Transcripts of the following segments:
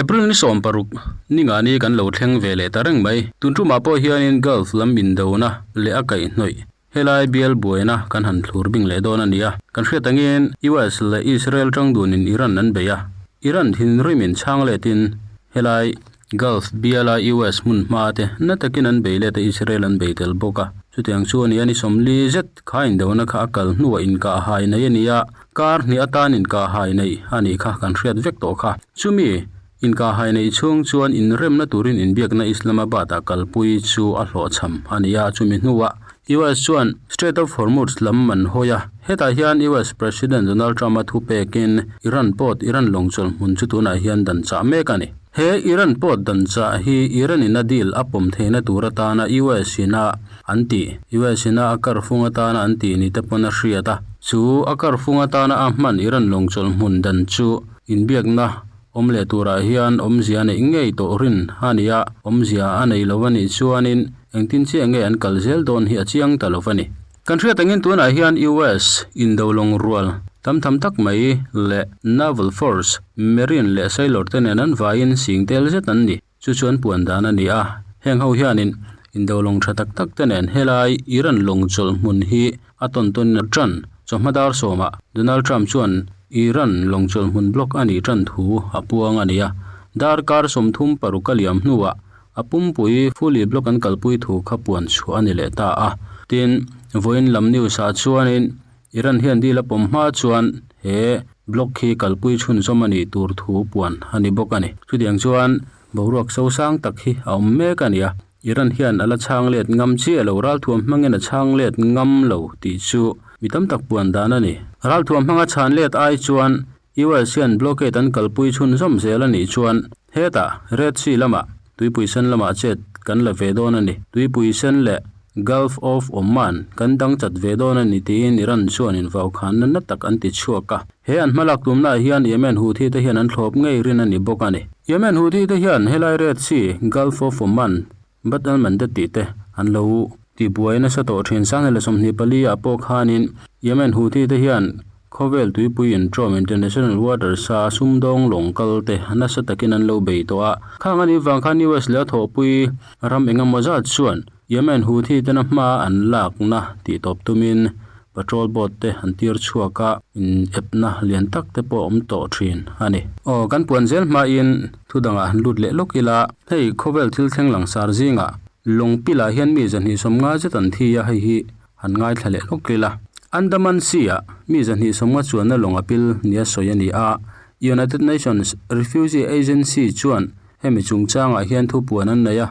April ni 16 ningani kan lo thleng ve leh ta reng mai. Tun tumah pawh hianin Gulf lam indona leh a kaihhnawih helai bial buaina kan han thlur bing leh dawn a ni a. Kan hriat angin US leh Israel tang dunin Iran an bei a. Iran thinrimin chhang letin helai Gulf biala US hmun hma te na takin an bei let a, Israel an bei tel bawk a. Chutiang chu a ni a, ni 40 zet kha indona kha a kal hnuah inkah hai nei a ni a, kar hnih atan inkah hai nei a nih kha kan hriat vek tawh kha. Chumi inkah hai neih chhung chuan inremna turin inbiakna Islamabad-ah kalpui chu a hlawhchham a ni a, chumi hnuah US chuan Strait of Hormuz lam an hawi a, hetah hian US President Donald Trump-a thu pekin Iran port Iran lawng chawlh hmun chu tunah hian dan chah mek a ni. He Iran port dan chah hi Iran-in a deal a pawm theihna tur atana US in a an tih, US in a a karfung atana an tih ni te pawn a hriat a, chu a karfung atana a hman Iran lawng chawlh hmun dan chu inbiakna awm leh turah hian awmzia a neih ngei tawh rin a ni a, awmzia a nei lo a nih chuanin engtin chiah nge an kal zel dawn hi a chiang ta lo a ni. Kan hriat angin tunah hian US indo lawng rual tam tham tak mai leh Naval Force, Marine leh Sailor te nen an vaiin sing tel zet an ni. Chu chu an puan dan a ni a, heng ho hianin indo lawng tha tak tak te nen helai Iran lawng chawlh hmun hi a tawn tawn a tan. Chawhma dar sawmah Donald Trump chuan Iran lawng chawlh hmun block a nih tan thu a puang a ni a, darkar 36 a liam hnuah a pumpui fully block an kalpui thu kha puan chhuah a ni leh ta a. Tin, vawiin lam news ah chuanin Iran hian deal a pawm hma chuan he block hi kalpui chhunzawm a nih tur thu puan a ni bawk a ni. Chutiang chuan boruak so sang tak hi a awm mek a ni a, Iran hian a la chhang let ngam chiah lo, ralthuam hmangin a chhang let ngam lo tih chu mi tam tak puan dan a ni. Ralthuam hmanga chhan let ai chuan US hian blockade an kalpui chhunzawm zel a nih chuan hetah Red Sea lamah tuipui sen lamah chet kan la ve dawn a ni. Tuipui sen leh Gulf of Oman kan dang chat ve dawn a ni tiin Iran chuan invaukhanna na tak an ti chhuak a. He an hmalak tumnaah hian Yemen Houthi te hian an thlawp ngei rin a ni bawk a ni. Yemen Houthi te hian helai Red Sea, Gulf of Oman, Bab el-Mandeb tih te an lo tibuai nasa tawh thin. 2024 ah pawh khanin Yemen Houthi te hian Khawvel tuipui intrawm International Waters a sumdawng lawng kal te nasa takin an lo bei tawh a. Khang a nih vang khan US leh a thawhpui ram engemaw zat chuan Yemen Houthi tena hma an lakna tih tawp tumin patrol boat te an tir chhuak a, in epna lian tak te pawh a awm tawh thin a ni. Aw, kan puan zel hmain thu dangah han lut leh lawk ila, hei khawvel thil thleng langsar zingah lawng pilah hian mi 250 zet an thi a, hei hi Han ngaithla leh hlawk ila. Andaman Sea-ah mi 250 chuanna lawng a pil nia sawi a ni a. United Nations Refugee Agency chuan hemi chungchangah hian thupuan an nei a.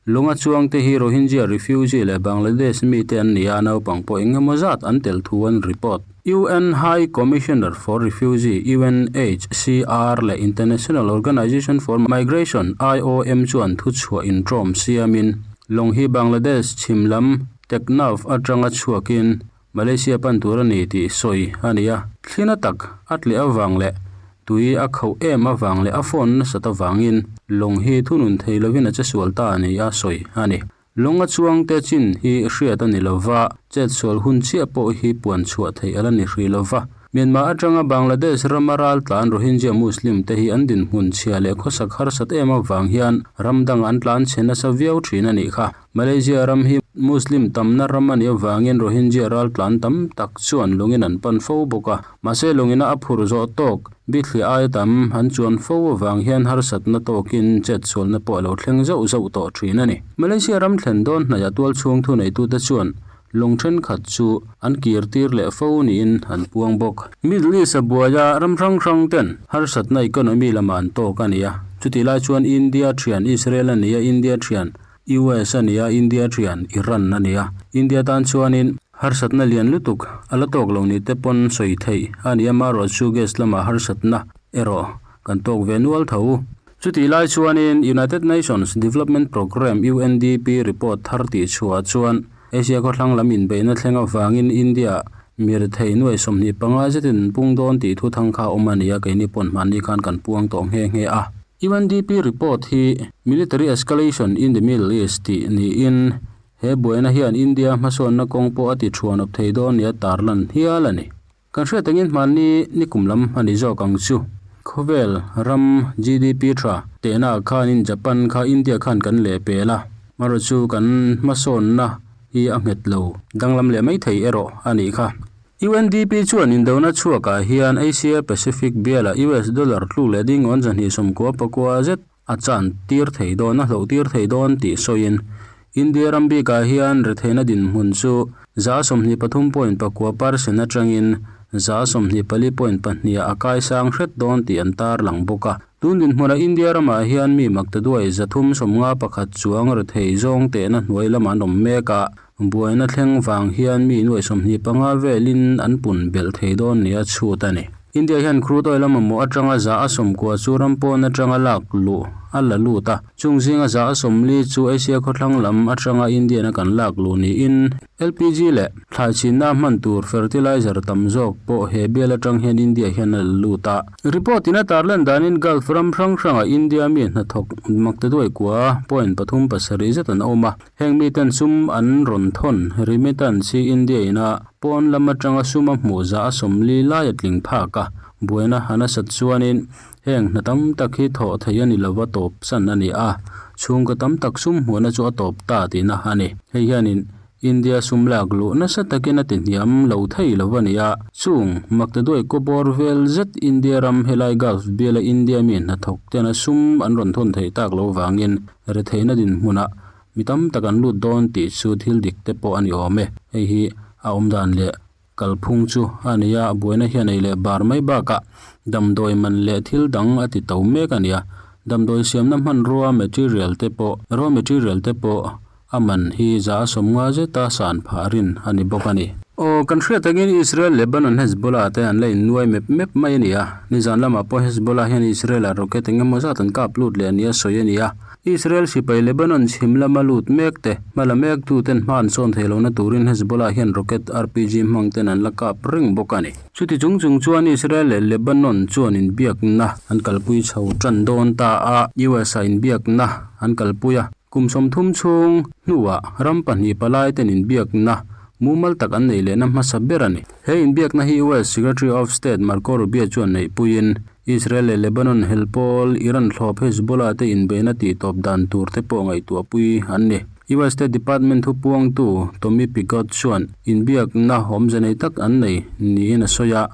Lawnga chuangte hi Rohingya refugee leh Bangladesh mite an ni a, naupang pawh eng emaw zat an tel thu an report. UN High Commissioner for Refugee, UNHCR, leh International Organization for Migration, IOM, chuan thuchhuah intrawm siamin lawng hi Bangladesh chhim lam Teknaf atanga chhuakin Malaysia pan tur a ni tih sawi a ni a. Thlina tak a tleh avang leh tui a khauh em avang leh a phone nasat avangin lawng hi thunun thei lovin a che sual ta a ni a sawi a ni. Lawng a chuangte chin hi hriat a ni lova, chetsual hun chiah pawh hi puan chhuah theih a la ni hrih lova. Myanmar atanga Bangladesh rama raltlan Rohingya Muslim te hi an dinhmun chhia leh khawsak harsat em avang hian ram dang an tlan chhe nasa viau thin a nih kha. Malaysia ram hi Muslim tamna ram a nih avangin Rohingya raltlan tam tak chuan lungin an pan fo bawk a. Mahse lungina a phur zawh tawk bithliah aia tam an chuan fo avang hian harsatna tawkin chetsualna pawh a lo thleng zauh zauh tawh thin a ni. Malaysia ram thlen dawn hnaihah tualchhung thuneitute chuan Lawng thenkhat chu an kir tir leh fo niin an puang bawk. Middle East a buaia ram hrang hrang ten harsatna economy lamah an tawk a ni a. Chutih lai chuan India thian Israel a ni a, India thian US a ni a, India thian Iran a ni a. India tan chuanin harsatna lian lutuk a la tawk lo ni te pawn sawi theih a ni a, marawhchu gas lamah harsatna erawh kan tawk ve nual tho. Chutih lai chuanin United Nations Development Programme, UNDP, report thar tih chhuah chuan Asia khawthlang lam inbeihna thleng avangin India mirethei nuai 25 zetin an pung dawn tih thu thang kha a awm a ni a, keini pawn hmanni khan kan puang tawh nghe nghe a. UNDP report hi Military Escalation in the Middle East tih niin he buaina hian India hmasawnna kawng pawh a ti thuanawp thei dawn nia tarlan hial a ni. Kan hriat angin hmanni nikum lam a ni zawk ang chu. Khawvel ram GDP tha. Tehna ah khanin Japan kha India khan kan lehpel a, amaherawhchu kan hmasawnna hi a nghet lo danglam leh mai thei erawh a nih kha. UNDP chuan indona chhuakah hian Asia Pacific bialah US dollar tluk leh dingawn 299 zet a chan tir thei dawn, a hloh tir thei dawn tih sawiin India ram bikah hian retheihna dinhmun chu 23.9 percent atangin 24.4 ah a kaisang hret dawn tih an tarlang bawk a. Tun dinhmunah India ramah hian mi maktaduai 351 chuang rethei zawng tehna hnuai lamah an awm mek a, buaina thleng vang hian mi nuai 25 velin an pun belh thei dawn nia chhut a ni. India hian crude oil a mamawh atanga 90% chu ram pawn atanga lak luh a la lut a, chung zinga 40% chu Asia khawthlang lam atanga Indian a kan lak luh niin LPG leh thlai chinna hman tur fertilizer tam zawk pawh he bial atang hian India hian a la lut a. Report in a tarlan danin Gulf ram hrang hrangah India mi hnathawk maktaduai kua point pathum pasarih zet an awm a. Heng miten sum an rawn thawn, remittance, hi India ina pawn lam atanga sum a hmuh 40% lai a tling phak a, buaina a nasat chuanin heng hna tam tak hi thawh theih a ni lova tawp san a ni a, chhungkaw tam tak sum hmuhna chu a tawp ta tihna a ni. Hei hianin India sum lak luh nasa takin a ti hniam lo thei lo a ni a, chung maktaduai kawbawr vel zet India ram helai Gulf biala India mi hnathawk tena sum an rawn thawn theih tak lo vangin retheihna dinhmunah mi tam tak an lut dawn tih chu thil dik te pawh a ni awm e. Hei hi a awmdan leh kalphung chu a ni a, buaina hian ei leh bar mai bakah damdawi man leh thil dang a ti to mek a ni a. Damdawi siamna hmanrua material te pawh, raw material te pawh a man hi 50% zeta san phah rin a ni bawk a ni. Aw, kan hriat takin Israel, Lebanon, Hezbollah te an la innuai mep mep mai a ni a. Nizan lamah pawh Hezbollah hian Israel-ah rocket eng emaw zat an kap lut leh a nia sawi a ni a. Israel sipai Lebanon chhim lama lut mek te, hma la mek tu ten hma an sawn thei lohna turin Hezbollah hian rocket RPG hmang ten an la kap reng bawk a ni. Chuti chung chung chuan Israel leh Lebanon chuan inbiakna an kalpui chho tan dawn ta a, US ah inbiakna an kalpui a. Kum 30 chhung hnuah ram pahnih palai ten inbiakna mumal tak an nei lehna hmasa ber a ni. He inbiakna hi US Secretary of State Marco Rubio chuan neihpuiin Israel leh Lebanon hel pawl Iran thlawp Hezbollah te inbeihna tih tawp dan tur te pawh ngaihtuahpui an ni. US State Department thupuangtu Tommy Pigott chuan inbiakna awmze nei tak an nei niin a sawi a,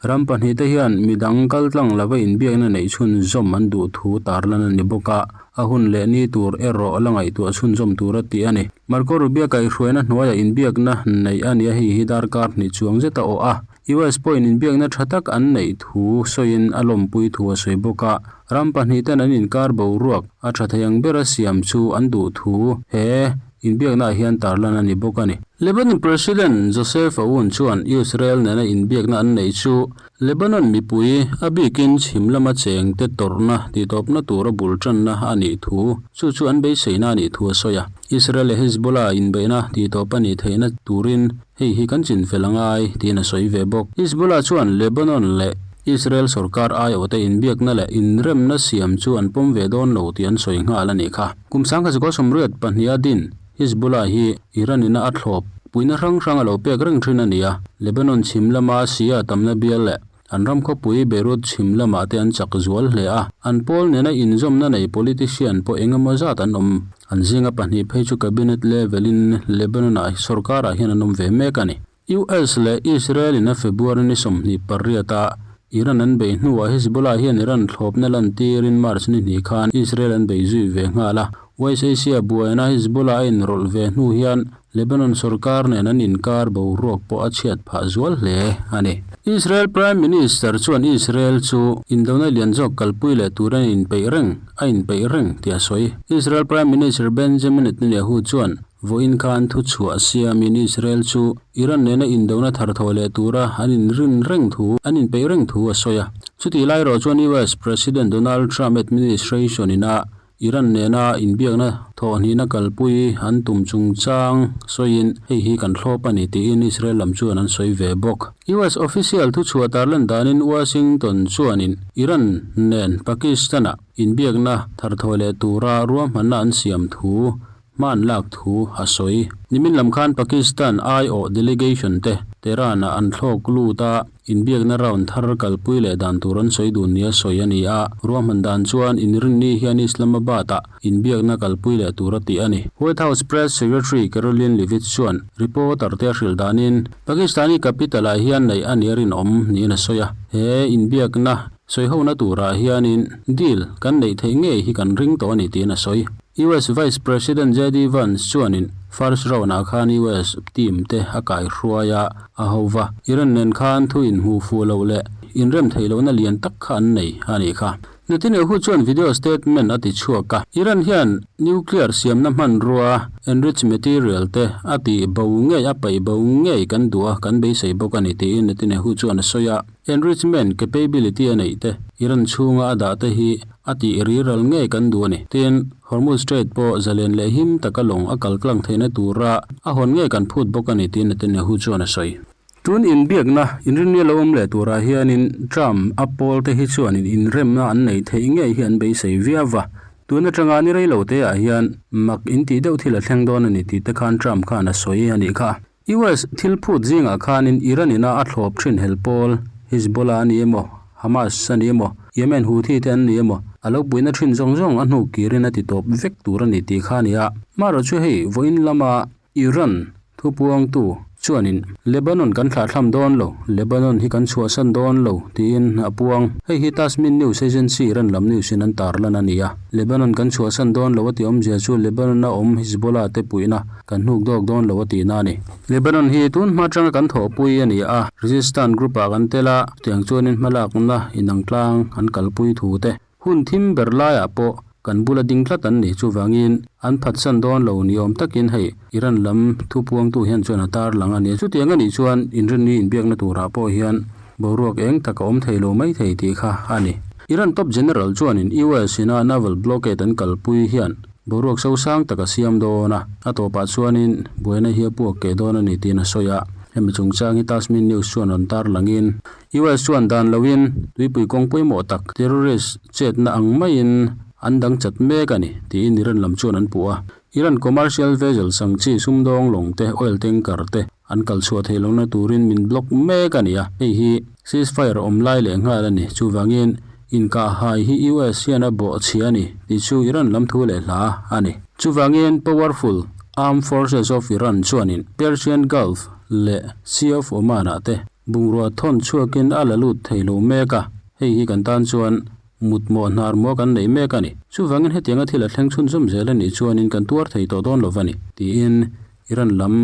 ram pahnih te hian midang kaltlang lova inbiakna neih chhunzawm an duh thu tarlan a ni bawk a, a hun leh ni tur erawh la ngaihtuah chhunzawm tur a ti a ni. Marco Rubio kaihhruaina hnuaiah inbiakna neih a ni a, hei hi darkar hnih chuang zet a awh a. US pawhin inbiakna tha tak an neih thu sawiin a lawmpui thu a sawi bawk a, ram pahnih ten an inkar boruak a tha thei ang bera siam chu an duh thu he inbiaknaah hian tarlan a ni bawk a ni. Lebanon President Joseph Aoun chuan Israel nena inbiakna an neih chu Lebanon mipui a bikin chhim lama chengte tawrhna tihtawpna tura bul tanna a nih thu chu chu an beiseina a nih thu a sawi a. Israel leh Hezbollah inbeihna tihtawp a nih theihna turin Hei hi kan chin fel angai, tiin a sawi ve bawk. Hezbollah chuan Lebanon leh Israel sorkar aiawhte inbiakna leh inremna siam chu an pawm ve dawn lo tih an sawi nghal a nih kha. Kum 1982 a din Hezbollah hi Iran ina a thlawp puihna hrang hrang a lo pek reng thin a ni a, Lebanon chhim lama Shia tamna bial leh an ram khawpui Beirut chhim lamah te an chak zual hle a, an pawl nena inzawmna nei politician pawh eng emaw zat an awm. An zinga pahnih phei chu cabinet level in Lebanon-ah sorkarah hian an awm ve mek a ni. US leh Israel in a February ni 28 a Iran an bei hnuah Hezbollah hian Iran thlawpna lantirin March ni hnih khan Israel an bei zui ve nghal a. West Asia buaina Hezbollah a inrawlh ve hnu hian Lebanon sorkar nen an inkar boruak pawh a chhiat phah zual hle a ni. Israel Prime Minister chuan Israel chu indona lian zawk kalpui leh tur an inpeih reng a inpeih reng tih a sawi. Israel Prime Minister Benjamin Netanyahu chuan vawiin khan thuchhuah siamin Israel chu Iran nena indona tharthawh leh tura an inrin reng thu an inpeih reng thu a sawi a. Chutih lai erawh chuan US President Donald Trump administration ina Iran nena inbiakna thawhhnihna kalpui an tum chungchang sawiin hei hi kan thlawp a ni tiin Israel lam chuan an sawi ve bawk. US official thuchhuah tarlan danin Washington chuanin Iran nen Pakistan-ah inbiakna tharthawi leh tura ruahmanna an siam thu hma an lak thu a sawi. Nimin lam khan Pakistan aiawh delegation te Tehran-ah an thlawk lut a. Inbiakna round thar kalpui leh dan tur an sawi dun nia sawi a ni a, ruahman dan chuan Inrinni hian Islamabad-ah inbiakna kalpui leh tur a tih a ni. White House Press Secretary Karoline Leavitt chuan reporter te a hrilh danin Pakistani capital-ah hian neih a nia rinawm niin a sawi a, he inbiakna sawihona turah hianin deal kan neih theih ngei hi kan ring tawh a ni tiin a sawi. US Vice President JD Vance chuanin first round-ah khan US team te a kaihruai a, a ho va. Iran nen khan thu inhmuh fuh loh leh inrem theih lohna lian tak kha an nei a nih kha. Netanyahu chuan video statement a ti chhuak a, Iran hian nuclear siamna hmanrua, enriched material, te a tih bo ngei, a paih bo ngei kan duh a, kan beisei bawk a ni tiin Netanyahu chuan a sawi a. Enrichment capability a neih te, Iran chhunga a dah te hi a tih riral ngei kan duh a ni. Tin, Hormuz Strait pawh zalen leh him taka lawng a kal tlang theihna tura a hawn ngei kan phut bawk a ni tiin Netanyahu chuan a sawi. Tun inbiakna inrinni lo awm leh turah hianin Trump a pawl te hi chuanin inremna an neih theih ngei hi an beisei viau va. Tun atanga ni rei lo te ah hian mak intih deuh thil a thleng dawn a ni tih te khan Trump khan a sawi a nih kha. US thil phut zingah khanin Iran ina a thlawp thin hel pawl, Hezbollah a ni emaw, Hamas a ni emaw, Yemen Houthi te an ni emaw, a lo puihna thin zawng zawng a hnuk kirin a ti tawp vek tur a ni tih kha a ni a. Marawh chu hei vawiin lama Iran thupuangtu chuanin Lebanon kan thlahthlam dawn lo, Lebanon hi kan chhuahsan dawn lo tiin a puang. Hei hi Tasmin News Agency Iran lam news in an tarlan a ni a. Lebanon kan chhuahsan dawn lo a tih awmzia chu Lebanon a awm Hezbollah te puihna Kan hnuk dawk dawn lo a tihna a ni. Lebanon hi tun hma atanga kan thawhpui a ni a, Resistance group ah kan tel a, chutiang chuanin hmalakna inang tlang an kalpui thu te. Hun thim ber laiah pawh kan bula ding tlat an ni, chuvangin an phatsan dawn lo ni awm takin hei Iran lam thupuangtu hian chuan a tarlang a ni. Chutiang a nih chuan inrinni inbiakna turah pawh hian boruak eng tak a awm thei lo mai thei tih kha a ni. Iran top general chuanin US ina naval blockade an kalpui hian Boruak sosang tak a siam dawn a, a tawpah chuanin buaina hi a puak keh dawn a ni tiin a sawi a. Hemi chungchang hi Tasmin News chuan rawn tar langin, US chuan dan loin tuipui kawng pawimawh tak terrorist chetna ang maiin an dang chat mek a ni tiin Iran lam chuan an puh a. Iran commercial vessels ang chi sumdawng lawng te, oil tanker te an kal chhuah theih lohna turin min block mek a ni a, hei hi ceasefire awm lai leh nghal a ni. Chuvangin Inkahhai hi US hian a bawh chhia a ni tih chu Iran lam thu leh hla a ni. Chuvangin powerful Armed Forces of Iran chuanin Persian Gulf leh Sea of Oman-ah te bungrua thawn chhuakin a la lut thei lo mek a, hei hi kan tan chuan mutmawh hnar maw kan neih mek a ni. Chuvangin hetianga thil a thleng chhunzawm zel a nih chuanin kan tuar thei tawh dawn lo va ni, tiin Iran lam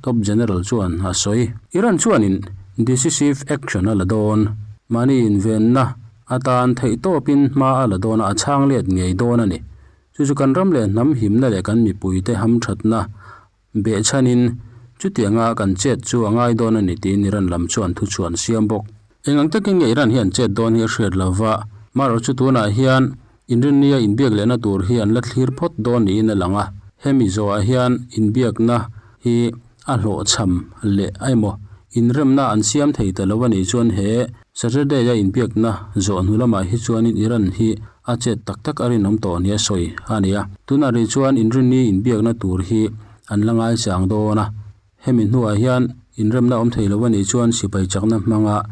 top general chuan a sawi. Iran chuanin decisive action a la dawn. Mahni invenna atan theihtawpin hma a la dawn a, a chhang let ngei dawn a ni. Chu chu kan ram leh hnam himna leh kan mipuite hamthatna behchhanin chutianga kan chet chu a ngai dawn a ni tiin Iran lam chuan thuchhuah an siam bawk. Eng ang takin nge Iran hian chet dawn hi a hriat lova, marawh chu tunah hian Inrinnia inbiak lehna tur hi an la thlir phawt dawn niin a lang a, hemi zawhah hian inbiakna hi a hlawhchham leh emaw inremna an siam thei ta lo a nih chuan he Saturday-a inbiakna zawh hnu lamah hi chuanin Iran hi a chet tak tak a rinawm tawh nia sawi a ni a. Tunah rih chuan Inrinni inbiakna tur hi an la ngaichang dawn a, hemi hnuah hian inremna awm thei lo a nih chuan sipai chakna hmanga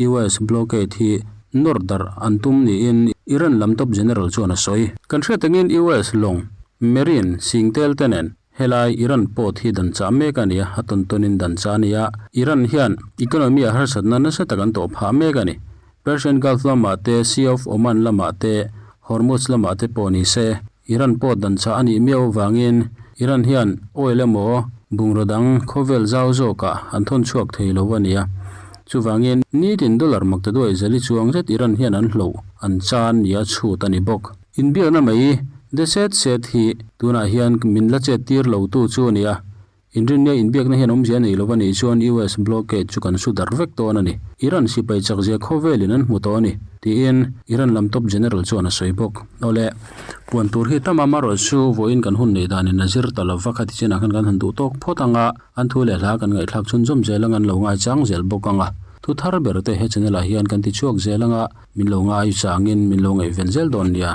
US blockade hi nawr darh an tum niin Iran lam top general chuan a sawi. Kan hriat angin US lawng, marine, singtel te nen helai Iran port hi dan chah mek a ni a, a tawn tawnin dan chah a ni a. Iran hian economy a harsatna nasa tak an tawh phah mek a ni. Persian Gulf lamah te, Sea of Oman lamah te, Hormuz lamah te pawh ni se, Iran port dan chah a nih miau avangin Iran hian oil emaw bungraw dang khawvel zau zawkah an thawn chhuak thei lo a ni a. Chuvangin, nitin dollar maktaduai zali chuang zet Iran hian an hloh an chan nia chhut a ni bawk. Inbiakna mai de set set hi tunah hian min la chet tir lo tu chu a ni a. Inrinnia inbiakna hian awmzia a nei lo a nih chuan US blockade chu kan su darh vek dawn a ni. Iran sipai chakzia khawvelin an hmu tawh a ni, tiin Iran lam top general chuan a sawi bawk. Awle, puan tur hi tam a marawh chu vawiin kan hun neih danin a zir ta lo va, khati chinah khan kan han duh tawk phawt ang a, an thu leh hla kan ngaihthlak chhunzawm zel ang, an lo ngaichang zel bawk ang a. Thu thar ber te he channel ah hian kan ti chhuak zel ang a, min lo ngaichangin min lo ngaihven zel dawn nia.